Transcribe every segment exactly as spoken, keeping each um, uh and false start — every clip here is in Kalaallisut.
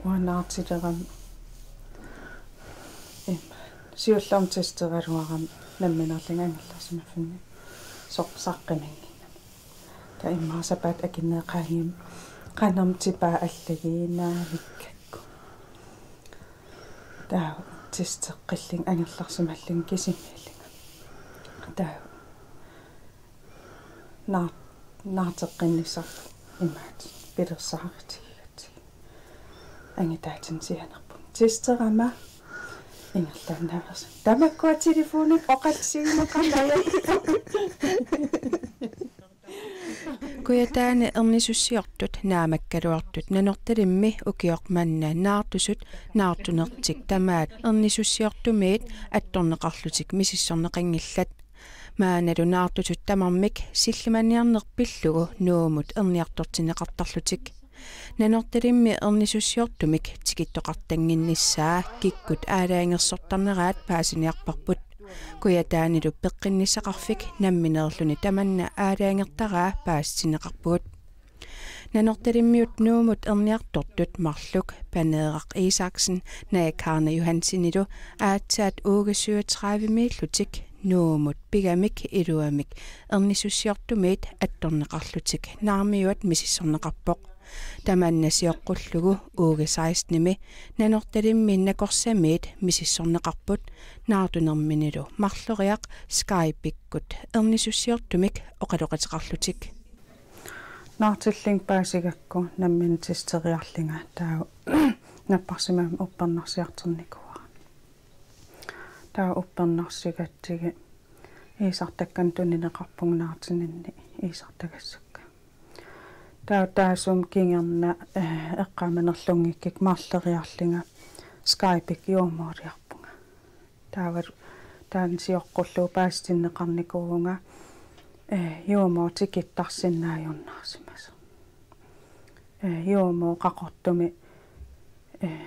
Uanga naartulerama, em, siullermik testeriaraluarama nammineerlunga angerlarsimaffinni soorlu saqqummiunngimmat. Taava immaqa sapaatip akunneqanngimmat qanormi tipaa allagiinnaavikkakku. Taava testeqqillunga angerlarsimallunga kisimiillunga. Taava naar-, naartoqqinnissarput imaattoq pilersaarutigigatsigit. Angutaatinik sianerpunga. Testerama ingerlaannaaversinga. Tamakkua telefonit oqallisigineqarneq ajorput. Kujataani ernisussiortut naammakkaluartut Nanortalimmi ukioq manna naartusut naartunertik tamaat ernisussiortumiit attorneqarlutik misissorneqanngillat. Maannalu naartusut tamarmik sillimaniarneq pillugu Nuummut erniartortinneqartarlutik. Nanortalimmi ernisussiortumik tikittoqartannginnissaa kikkut aalajangersortarneraat paasiniarparput. Kujataanilu peqqinnissaqarfik nammineerluni tamanna aalajangertaraa paasitinneqarpugut. Nanortalimmiut Nuummut erniartortut marluk Paneeraq Isaksen, Naja Karna Johansenilu aatsaat uge syvogtredivemiillutik Nuummut pigamik iluamik ernisussiortumiit attorneqarlutik naarmiuat misissorneqarpoq. Tamanna sioqqullugu uge sekstenimi Nanortalimmi nakorsamiit misissorneqarput naartunerminilu marloriaq Skype-ikkut ernisussiortumik oqaloqateqarlutik. Naartullunga paasigakku nammineq testeriarlunga taava napparsimmammik uppernarsiartornikuuara. Taava uppernarsigatsigu iisartakkanik tunineqarpunga naartuninni iisartagassakka. Taava taassuma kingorna, eh, eqqaamanerlunngikkukku marloriarlunga Skype-ikkut juumooriarpunga. Taava taanna sioqqullugu paasitinneqarnikuuvunga, eh, juumooq tikittarsinnaajunnaarsimasoq. Eh, juumooq Qaqortumi, eh,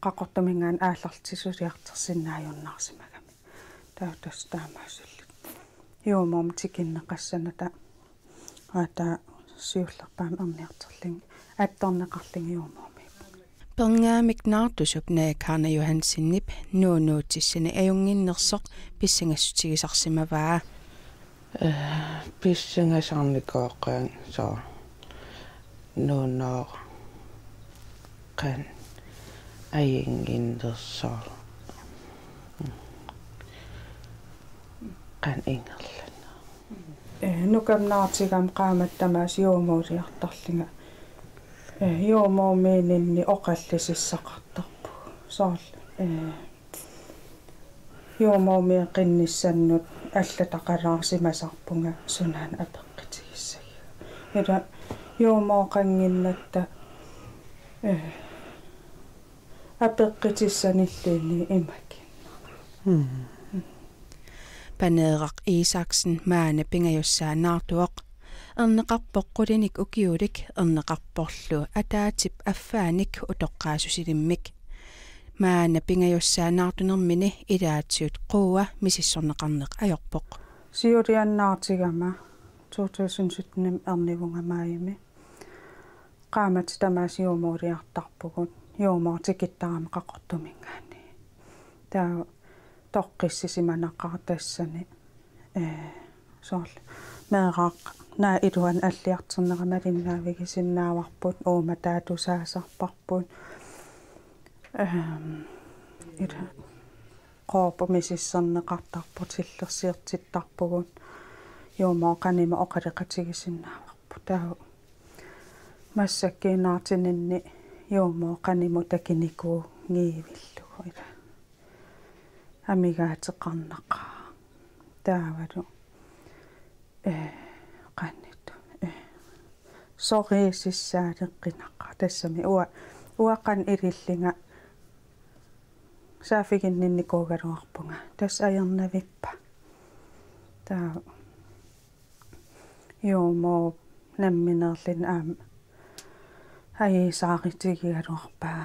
Qaqortuminngaanniit aallarlutik suliartorsinnaajunnaarsimagami. Taava tassa taamaasillutik juumoormik tikinneqassanata, aa, taava siullerpaamik erniartorlunga attorneqarlunga juumoormiippunga. Perngaamik naartusup Naja Karna Johansenip nuunuutissani ajunnginnersoq pissangassutigisarsimavaa. Eh, pissangasarnikooqaanga soorlu nuunoor qanoq ajunnginnersoq. Qanoq ingerlanersoq. Eh, nukap naartigama qaammatit tamaasa juumooriartarlunga. Eh, juumoormiininni oqallisissaqartarpugut. Soorlu, eh, juumoormiiqqinnissannut allataqalaarsimasarpunga sunaana apeqqutigissagigakku. Ila juumooqannginnatta, eh, apeqqutissanilluunniit imakinnaq. Mm. Paneeraq Isaksen maanna pingajussaa naartuvoq. Erneqarpoq qulinik ukiulik, erneqarporlu ataatip affaanik utoqqaasusilimmik. Maanna pingajussaa naartunermini ilaatigut quua misissorneqarneq ajorpoq. Siuliani naartigama to tusind sytten ernivunga maajimi. Qaammatit tamaasa juumooriartarpugut, juumooq tikittarama Qaqortuminngaanniit. Taava toqqissisimanaqaaq tassani, eh, soorlu meeraq naak iluani alliartornera malinnaavigisinnaavarput, uummataata tusaasarparput. Ehm, ila Qoorput misissorneqartarpoq, tillersiortittarpugut, juumooq qanimut oqaloqatigisinnaavarput. Taava massakkut naartuninni juumooq qanimut takunikuunngivillugu ila. Amigaateqarnaqaaq. Taavalu, eh, qanoq, eh, soriissussaaleqqinaqaaq. Tassami uanga, uanga qanoq ilillunga saaffiginninnikuugaluarpunga. Tassa ajornavippa. Taava juumooq nammineerluni aamma ajuusaarutigigaluarpaa.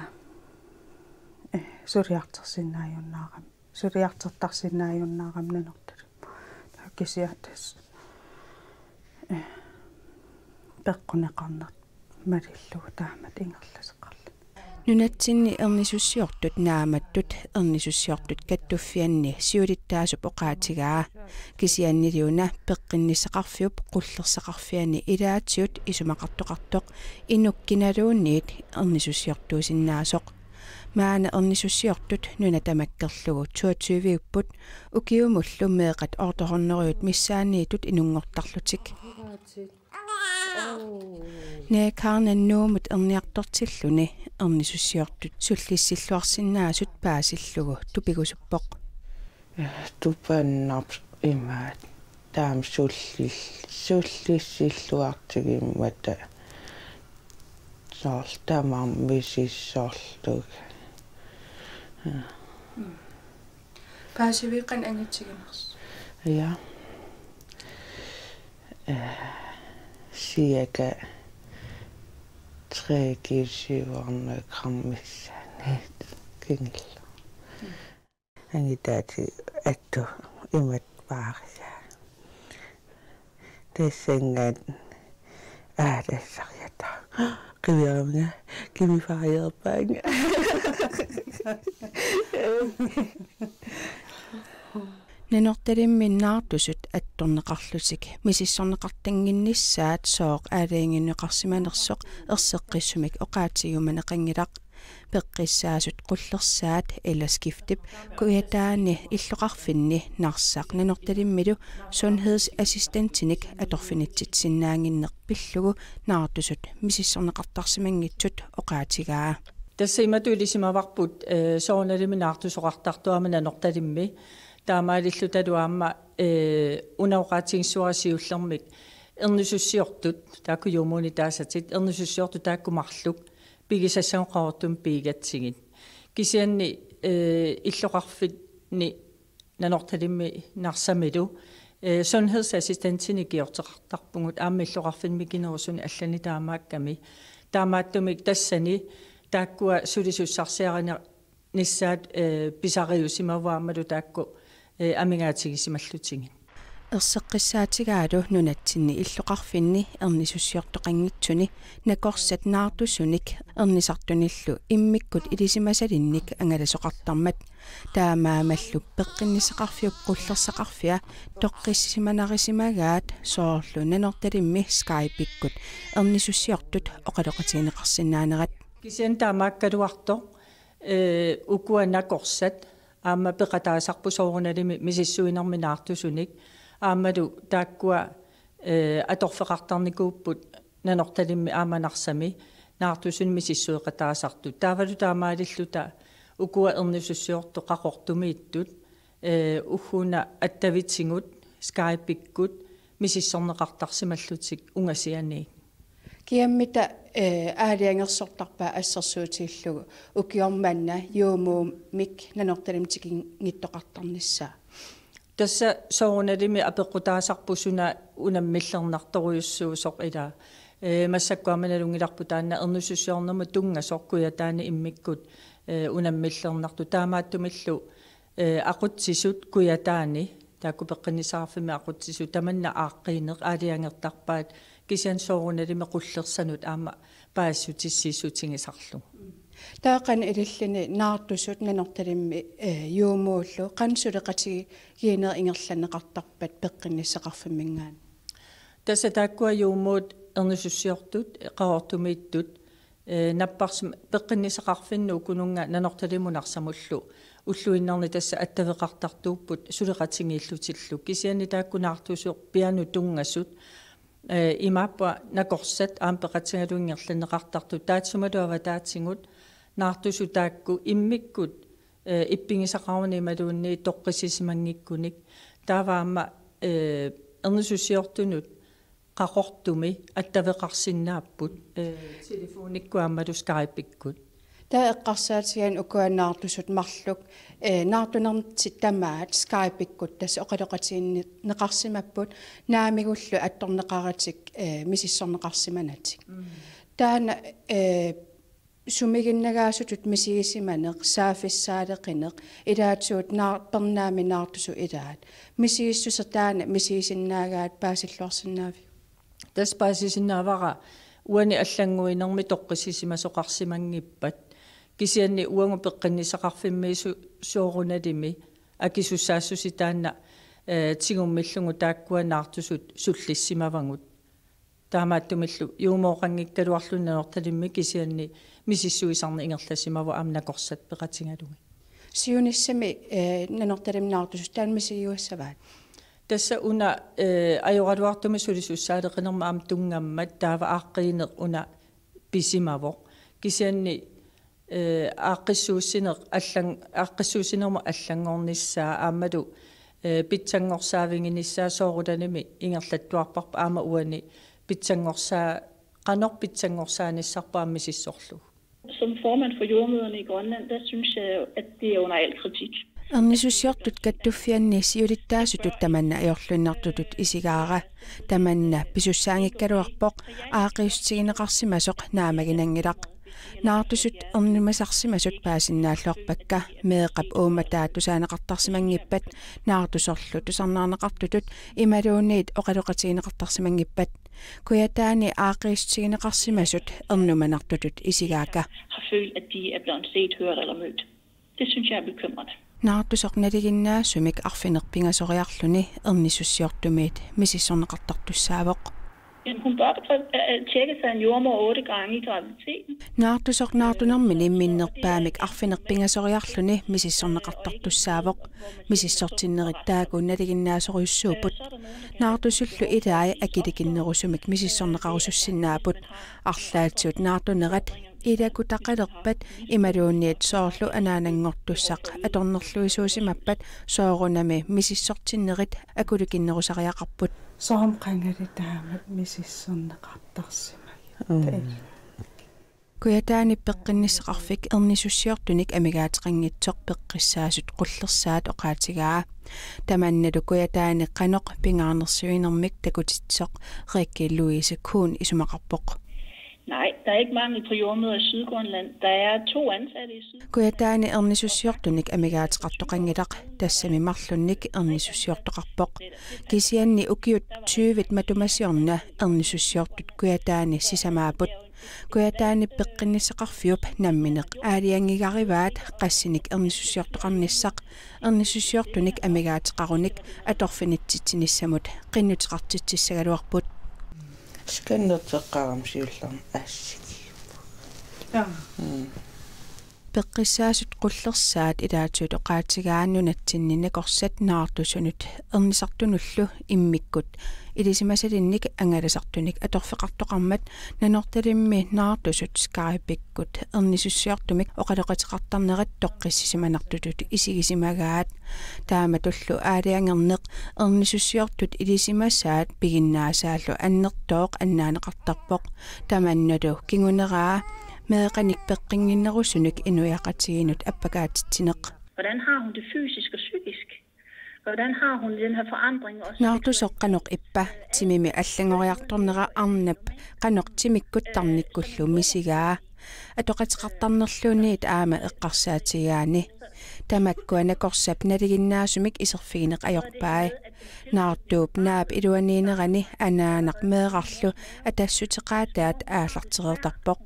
Eh, suliartorsinnaajunnaarami. Suliartortarsinnaajunnaarami Nanortalimmut. Taava kisianni tassa, eh, peqquneqarnertut Malillugu taamatut ingerlaseqarluni. Nunatsinni ernisussiortut naamattut ernisussiortut kattuffianni siulittaasup oqaatigaa. Kisianniliuna peqqinnissaqarfiup qullersaqarfiani ilaatigut isumaqartoqartoq inuk kinaluunniit ernisussiortuusinnaasoq. Maanna ernisussiortut nuna tamakkerlugu toogtyve-upput, ukiumullu meeqqat otte hundrede missaanniittut inunngortarlutik. Neekarnan Nuummut erniartortilluni ernisussiortut sullissilluarsinnaasut paasillugu tupigusuppoq. Tupannarpoq imaattoq taama sullil-, sullissilluartigimmata soorlu tamarmik misissorlugit. Paasiviit qanoq angitsiginersut? Ja. Eh, cirka tre kilo syv hundrede gram missaani kingulleq. Angitaatit attu imatut paarisaat. Tassanngaanniit aalassariataaq. Qiviaraminga kimi faajerpaanga. Nanortalimmi naartusut attorneqarlutik misissorneqartannginnissaat sooq aalajangiunneqarsimanersoq erseqqissumik oqaatigiumaneqanngilaq. Peqqissaasut qullersaat Ella Skiftep Kujataani illoqarfinni Narsaq Nanortalimmilu sundhedsassistentinik atorfinitsitsisinnaannginneq pillugu naartusut misissorneqartarsimanngitsut oqaatigaa. Tassa imatut ilisimavarput, eh, soorunalimi naartusoqartartut aamma Nanortalimmi. Taamaalillutalu aamma, eh, una oqaatigissavara siullermik ernisussiortut, taakku jordemorinit taasatit, ernisussiortut taakku marluk pigisassagut Qaqortumi piigatsigit. Kisianni, eh, illoqarfinni Nanortalimmi Narsamilu, eh, sundhedsassistentinik ikiorteqartarpugut aamma illoqarfinni mikinerusuni allani taamaakkami. Taamaattumik tassani taakkua sulisussarsiarinissaat, eh, pisariusimavaat aammalu taakku, eh, amigaatigisimallutigit. Erseqqissaatigaalu nunatsinni illoqarfinni ernisussiortoqanngitsuni nakorsat naartusunik ernisartunillu immikkut ilisimasalinnik angalasoqartarmat. Taamaammallu peqqinnissaqarfiup qullersaqarfia toqqissisimanarisimagaat soorlu Nanortalimmi Skype-ikkut ernisussiortut oqaloqatigineqarsinnaanerat. Kisianni taamaakkaluartoq, eh, ukua nakorsat aamma peqataasarput soorunalimi misissuinermi naartusunik aammalu taakkua, eh, atorfeqartarnikuupput Nanortalimmi aamma Narsami naartusunik misissueqataasartut. Taavalu taamaalilluta ukua ernisussiortut Qaqortumiittut, eh, ugguuna attavitigut Skype-ikkut misissorneqartarsimallutik ungasianiit. Kiammita, eh, aalajangersortarpaat assersuutigillugu ukioq manna jordemorimik Nanortalimmi tikinngitsoqartarnissaa? Tassa soorunalimi apeqqutaasarput suna unammillernartorujussuusoq ilaa. Eh, massakkut aamma nalunngilarput taanna ernisussiornermut tunngasoq Kujataani immikkut, eh, unammillernartoq. Taamaattumillu, eh, aqutsisut Kujataani, taakku peqqinnissaqarfimmi aqutsisut, tamanna aaqqiineq aalajangertarpaat, kisianni soorunalimi qullersanut aamma paasissutissiissutigisarlugu. Taava qanoq ililluni naartusut Nanortalimmi, eh, jordemorillu qanoq suleqatigiinneq ingerlanneqartarpat peqqinnissaqarfimminngaanniit? Tassa taakkua jordemorit ernisussiortut Qaqortumiittut, eh, napparsim-, peqqinnissaqarfinnut ukununnga Nanortalimut Narsamullu ulluinnarni tassa attaveqartartuupput suleqatigiillutillu. Kisianni taakku naartusut pianut tunngasut, eh, imaappoq nakorsat aamma peqatigalugit ingerlanneqartartut, taassumalu avataatigut naartusut taakku immikkut, eh, ippigisaqarunik imaluunniit toqqissisimanngikkuni. Taava aamma, eh, ernisussiortunut Qaqortumi attaveqarsinnaapput, eh, telefonikkut aammalu Skype-ikkut. Taava eqqarsaatigaanni ukua naartusut marluk, eh, naartunertik tamaat Skype-ikkut tassa oqaloqatigineqarsimapput, naamigullu attorneqaratik, eh, misissorneqarsimanatik. Mm. Taanna, eh, sumiginnagaasutut misigisimaneq, saaffissaaleqineq, ilaatigut naar-, Nanortalimmi naartusut ilaat. Misigissuseq taanna misigisinnaagaat paasilluarsinnaaviuk? Tassa paasisinnaavara uani allannguinermi toqqissisimasoqarsimanngippat, kisianni uagut peqqinnissaqarfimmiit su-, soorunalimi akisussaassusi taanna, eh, tigummillugu taakkua naartusut sullissimavagut. Taamaattumillu juumooqanngikkaluarluni Nanortalimmi kisianni misissuisarneq ingerlasimavoq aamma nakorsat peqatigalugit. Siunissami, eh, Nanortalimmi naartusut taanna misigiuassavaat? Tassa una, eh, ajoraluartumik sulisussaaleqinermut aamma tunngammat taava aaqqiineq una pisimavoq. Kisianni, eh, aaqqissuussineq allan-, aaqqissuussinermut allanngornissaa aammalu, eh, pitsanngorsaaviginissaa soorunalimi ingerlattuarparput aamma uani pitsanngorsaa-, qanoq pitsanngorsaanissaarpoq aamma misissorlugu. Som formand for jordemødrene i Grønland, der synes jeg jo, at det er under al kritik. Ernisussiortut Kattuffianni siulittaasutut tamanna ajorluinnartutut isigaara. Tamanna pisussaanngikkaluarpoq aaqqiissutigineqarsimasoq naammaginanngilaq. Naartusut ernumasarsimasut paasinnaalluarpakka, meeqqap uummataa tusaaneqartarsimanngippat naartusorlu tusarnaarneqartutut imaluunniit oqaloqatigineqartarsimanngippat. Kujataani aaqqiissutigineqarsimasut ernumanartutut isigaakka. Har følt, at de er blevet set, hørt eller mødt. Det synes jeg er bekymrende. Naartusoq nalinginnaasumik arfineq-pingasoriarluni ernisussiortumiit misissorneqartartussaavoq. Jamen, hun bør betale, øh, øh, tjekke sig en jordemor otte gange i graviditeten. Naartusoq naartunermini minnerpaamik arfineq-pingasoriarluni misissorneqartartussaavoq. Misissortinnerit taakku nalinginnaasorujussuupput. Naartusullu ilai akilikinnerusumik misissorneqarusussinnaapput. Arlaatigut naartunerat ilakutaqalerpat imaluunniit soorlu anaananngortussaq atornerluisuusimappat soorunami misissortinnerit akulikinnerusariaqarput. Soormi qangali taamak misissorneqartarsimagitta. Mm. Kujataani peqqinnissaqarfik ernisussiortunik amigaateqanngitsoq Peqqissaasut Qullersaat oqaatigaa. Tamannalu Kujataani qanoq pingaarnersiuinermik takutitsoq Rikke Louise Kuhn isumaqarpoq. Nej, der er ikke mangel på jordemødre i Sydgrønland. Der er to ansatte i Syd- Kujataani ernisussiortunik amigaateqartoqanngilaq, tassami marlunnik ernisussiortoqarpoq. Kisianni ukiut tyvit matuma siorna ernisussiortut Kujataani sisamaapput. Kujataani peqqinnissaqarfiup nammineq aalajangigarivaat qassinik ernisussiortoqarnissaq, ernisussiortunik amigaateqarunik atorfinitsitsinissamut qinnuteqartitsissagaluarput. Scannerteqqaarami siullermi assigiippoq. Ja. Mm. Peqqissaasut Qullersaat ilaatigut oqaatigaa nunatsinni nakorsat naartusunut ernisartunullu immikkut ilisimasalinnik angalasartunik atorfeqartoqarmat Nanortalimmi naartusut Skype-ikkut ernisussiortumik oqaloqateqartarnerat toqqissisimanartutut isigisimagaat. Taamatullu aalajangerneq ernisussiortut ilisimasaat piginnaasaallu annertooq annaaneqartarpoq. Tamannalu kinguneraa meeqqanik peqqinnginnerusunik inuiaqatigiinnut appakaatitsineq. Hvordan har hun det fysisk og psykisk? Hvordan har hun den her forandring også? Naartusoq qanoq ippa, timimi allanngoriartornera arnap qanoq timikkut tarnikkullu misigaa. Atoqateqartarnerluunniit aamma eqqarsaatigigaanni. Tamakkua nakorsap nalinginnaasumik iserfigineq ajorpai. Naartuup naap iluaniinnerani anaanaq meerarlu atassuteqaataat aallartereertarpoq.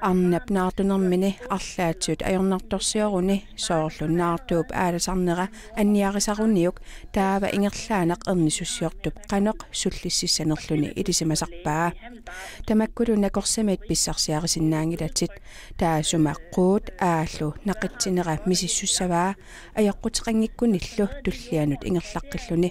Arnap naartunermini arlaatigut ajornartorsioruni soorlu naartuup aalasarnera anniarisaruniuk taava ingerlaannaq ernisussiortup qanoq sullississanerluni ilisimasarpaa. Tamakkulu nakorsamiit pissarsiarisinnaanngilatit, taassuma quut aallu naqitsinera misissussavaa ajoquteqanngikkunillu tullianut ingerlaqqilluni.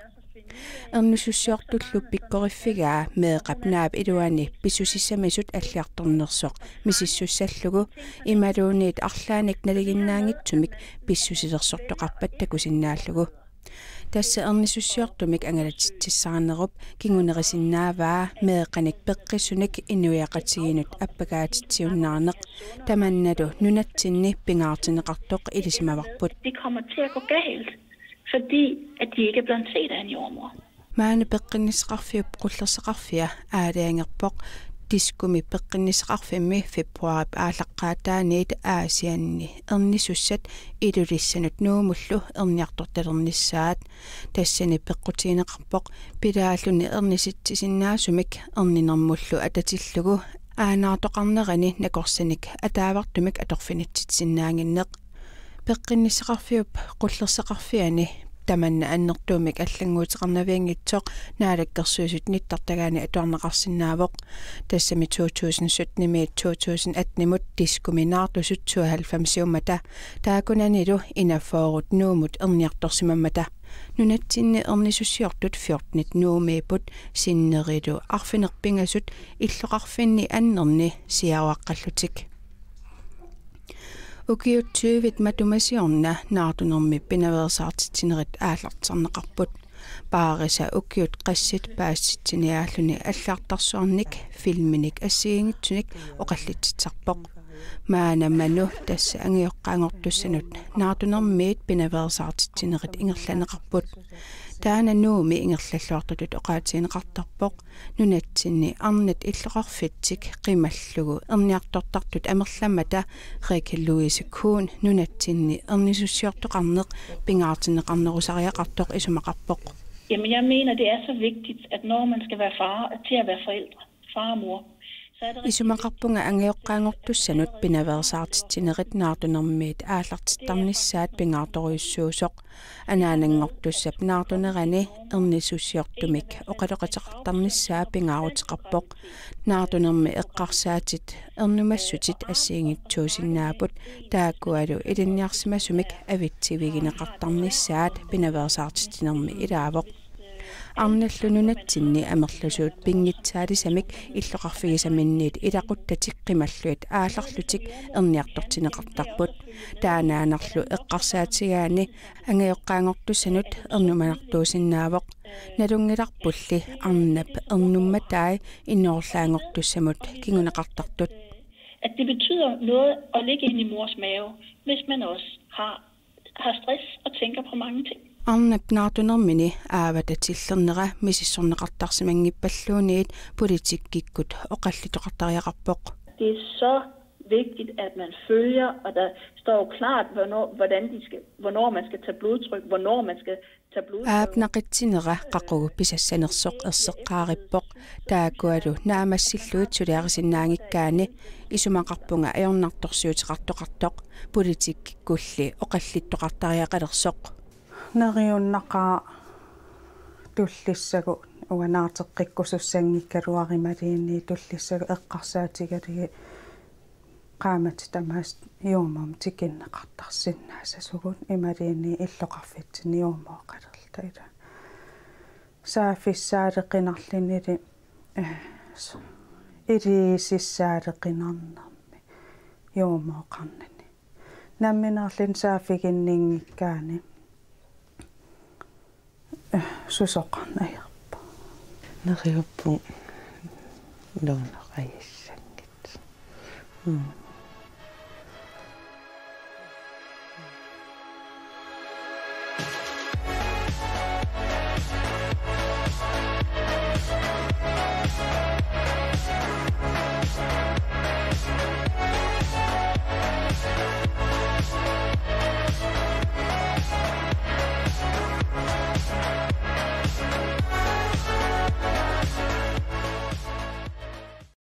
Ernisussiortullu pikkoriffigaa meeqqap naap iluani pissusissamisut alliartornersoq misissussallugu imaluunniit arlaannik nalinginnaanngitsumik pissusilersortoqarpat takusinnaallugu. Tassa ernisussiortumik angalatitsissaanerup kingunerisinnaavaa meeqqanik peqqissunik inuiaqatigiinnut appakaatitsiunnaarneq tamannalu nunatsinni pingaartinneqartoq ilisimavarput. Det kommer til at gå galt, fordi at de ikke er blevet set af en jordemor. Maani peqqinnissaqarfiup qullersaqarfia aalajangerpoq. Diskumi peqqinnissaqarfimmi februaarip aallaqqaataaniit Aasianni ernisussat Ilulissanut Nuumullu erniartortalernissaat. Tassani peqqutigineqarpoq pilaalluni ernisitsisinnaasumik erninermullu atatillugu Aanaartoqarnerani nakorsanik ataavartumik atorfinitsitsisinnaaginneq. Peqqinnissaqarfiup qullersaqarfiani tamanna annertuumik allannguuteqarnavianngitsoq Naalakkersuisut nittartagaani atuarneqarsinnaavoq. Tassami to tusind sytten-imiit to tusind atten-imut diskominaartusut syvoghalvfemsiummata taakkunanilu enogfyrret Nuummut erniartorsimammata. Nunatsinni ernisussiortut fjortenit Nuummiipput, sinnerilu arfineq-pingasut illoqarfinni annerni siaruaqqallutik. Ukiut tyvit matuma siorna Naartunermi pinaveersaartitsinerit aallartisarneqarput. Paarisa ukiut qassit paasitsiniaalluni allartarsuarnik filminik assigiinngitsunik oqallitsitsisarpoq. Maana Manu, tassa angajoqqaanngortussanut, Naartunermiit pinaveersaartitsinerit ingerlanneqarput. Taanna Nuummi ingerlalluartutut oqaatigineqartarpoq. Nunatsinni arnat illoqarfitsik qimallugu erniartortartut amerlammata Rikke Louise Kuhn nunatsinni ernisussiortoqarneq pingaartinneqarnerusariaqartoq isumaqarpoq. Jamen, jeg mener, det er så vigtigt, at når man skal være far, at til at være forældre, far og mor, så er det rigtig Isumaqarpunga angajoqqaanngortussanut pinaveersaartitsinerit Naartunermiit aallartittarnissaat pingaartorujussuusoq. Anaananngortussap naartunerani ernisussiortumik oqaloqateqartarnissaa pingaaruteqarpoq. Naartunermi eqqarsaatit ernumassutit assigiinngitsuusinnaapput, taakkualu ilinniarsimasumik avitsivigineqartarnissaat pinaveersaartitsinermi ilaavoq. Arnallu nunatsinni amerlasuut pinngitsaalisamik illoqarfigisaminniit ilaquttatik qimallugit aallarlutik erniartortinneqartarput. Taannaannarlu eqqarsaatigaanni angajoqqaanngortussanut ernumanartuusinnaavoq. Nalunngilarpulli arnap ernummatai inoollaanngortussamut kinguneqartartut. At det betyder noget at ligge inde i mors mave, hvis man også har, har stress og tænker på mange ting. Arnap Naartunermini aavata tillernera misissorneqartarsimanngippalluunniit politikkikkut oqallittoqartariaqarpoq. Det er så vigtigt, at man følger, og der står jo klart, hvornår, hvordan de skal, hvornår man skal tage blodtryk, hvornår man skal tage blodprøve. Aap naqitsinera qaqugu pisassanersoq erseqqaarippoq, taakkualu naammassillugit suliarisinnaanngikkaanni isumaqarpunga ajornartorsiuteqartoqartoq, politikkikkulli oqallittoqartariaqalersoq. Neriunnaqaaq tullissagut uanga naateqqikkusussanngikkaluaruma imaluunniit tullissagut eqqarsaatigalugit qaammatit tamaasa juumamut tikinneqartarsinnaassasugut imaluunniit illoqarfitsinni juumooqalerluta ila. Saaffissaaleqinarlunilu, eh, s-, iliuusissaaleqinarnermi juumooqarnani. Nammineerluni saaffiginninngikkaanni, eh, susoqarneq ajorpoq. Neriuppunga luunneq ajassanngitsoq. Mm.